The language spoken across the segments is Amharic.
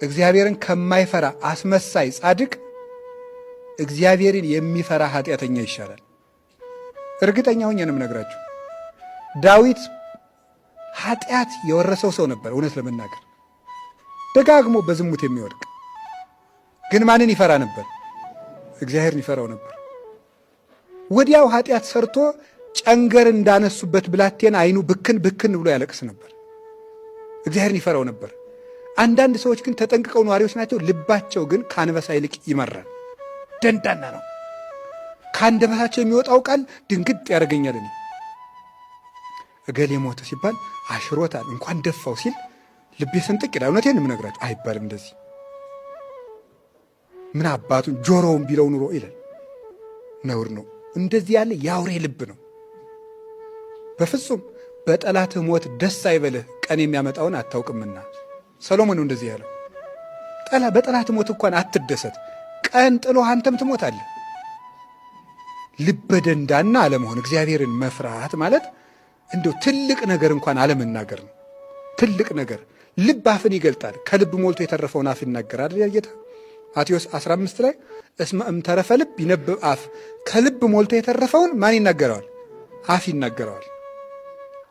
እግዚአብሔርን ከማይፈራ አስመሳይ ጻድቅ እግዚአብሔርን የሚፈራ ኃጢአተኛ ይሻላል። እርግጠኛ ሆኜ ነው የምነግራችሁ። ዳዊት ኃጢአት የወረሰው ሰው ነበር። እውነት ለመናገር ደጋግሞ በዝሙት የሚወድቅ ግን ማንን ይፈራ ነበር? እግዚአብሔርን ይፈራው ነበር። ወዲያው ኃጢአት ሰርቶ ጨንገር እንዳነሱበት ብላቴን አይኑ ብክን ብክን ብሎ ያለቅስ ነበር። እግዚአብሔርን ይፈራው ነበር። አንዳንድ ሰዎች ግን ተጠንቅቀው ነዋሪዎች ናቸው። ልባቸው ግን ከአንበሳ ይልቅ ይመራል። ደንዳና ነው። ከአንደበታቸው የሚወጣው ቃል ድንግጥ ያደርገኛል። እኔ እገሌ ሞተ ሲባል አሽሮታል እንኳን ደፋው ሲል ልቤ ስንጥቅ ይላል። እውነቴን የምነግራቸው አይባልም እንደዚህ ምን አባቱን ጆሮውን ቢለው ኑሮ ይላል። ነውር ነው። እንደዚህ ያለ የአውሬ ልብ ነው። በፍጹም በጠላትህ ሞት ደስ አይበልህ፣ ቀን የሚያመጣውን አታውቅምና። ሰሎሞን ነው እንደዚህ ያለው። በጠላትህ ሞት እንኳን አትደሰት፣ ቀን ጥሎህ አንተም ትሞታለህ። ልበ ደንዳና አለመሆን እግዚአብሔርን መፍራት ማለት እንደው ትልቅ ነገር እንኳን አለመናገር ነው። ትልቅ ነገር ልብ አፍን ይገልጣል። ከልብ ሞልቶ የተረፈውን አፍ ይናገራል ጌታ ማቴዎስ 15 ላይ እስመ እምተረፈ ልብ ይነብብ አፍ፣ ከልብ ሞልቶ የተረፈውን ማን ይናገረዋል? አፍ ይናገረዋል።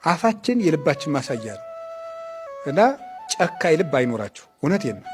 አፋችን የልባችን ማሳያ ነው እና ጨካኝ ልብ አይኖራችሁ። እውነቴን ነው።